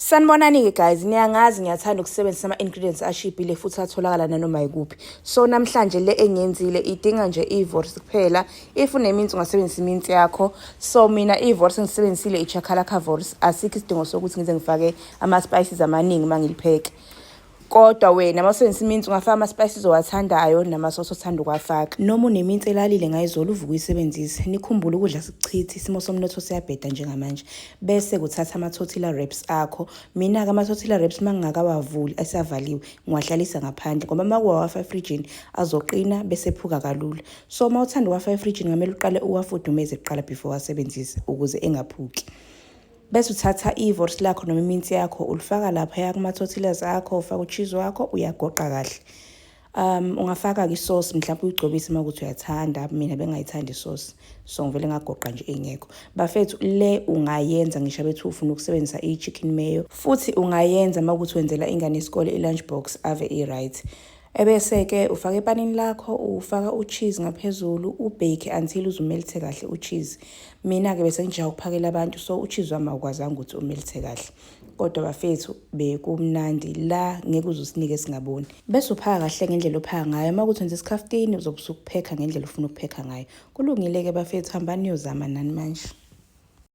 Sanibonani-ke guys, niyangazi ngiyathanda ukusebenzisa ama-ingredients ashibhile futhi atholakala nanoma yikuphi. So namhlanje le engiyenzile idinga nje i-wors kuphela. If uneminsi ungasebenzisa iminsi yakho. So mina i-wors engisebenzisile i-chakalaka wors. Asikho isidingo sokuthi ngize ngifake ama-spices amaningi uma ngilipheka. Kodwa wena uma usebenzisa iminsi ungafaka ama-spices owathandayo namasosi othanda ukuwafaka. Noma uneminsi elalile ngayizolo uvuke uyisebenzise. Nikhumbule ukudla sikuchithi, isimo somnotho siyabheda njengamanje. Bese kuthatha ama-tortilla wraps akho. Mina-ke ama-tortilla wraps uma ngingakawavuli esavaliwe ngiwahlalisa ngaphandle ngoba uma kuwawafaka efrijini azoqina bese ephuka kalula. So uma uthanda uwafaka efrijini ngamele uqale uwafudumeze kuqala before uwasebenzise ukuze engaphuki. Bese uthatha i-wors lakho noma iminsi yakho ulifaka laphaya kuma-tortillas akho, ufaka u-cheese wakho, uyagoqa kahle. Ungafaka-ke isosi mhlawumpe uyigcobise uma kuwukuthi uyathanda. Mina bengingayithandi isosi, so ngivele ngagoqa nje ingekho. Bafethu le ungayenza ngisho bethi ufuna ukusebenzisa i-chicken mayo, futhi ungayenza uma kuwukuthi wenzela ingane yesikole i-lunch box ave i-right. Ebese-ke ufaka epanini lakho, ufaka u-cheese ngaphezulu, u-bake until uze u-melt-e kahle u-cheese. Mina-ke bese ngijahe ukuphakela abantu, so u-cheese wami awukwazanga ukuthi u-melt-e kahle. Kodwa bafethu bekumnandi la ngeke uze usinike singaboni. Bese uphaka kahle ngendlela ophaka ngayo. Uma kuwukuthi wenza isikhaftini uzobe usukuphekha ngendlela ofuna ukuphekha ngayo. Kulungile-ke bafethu, hambani niyozama nani manje.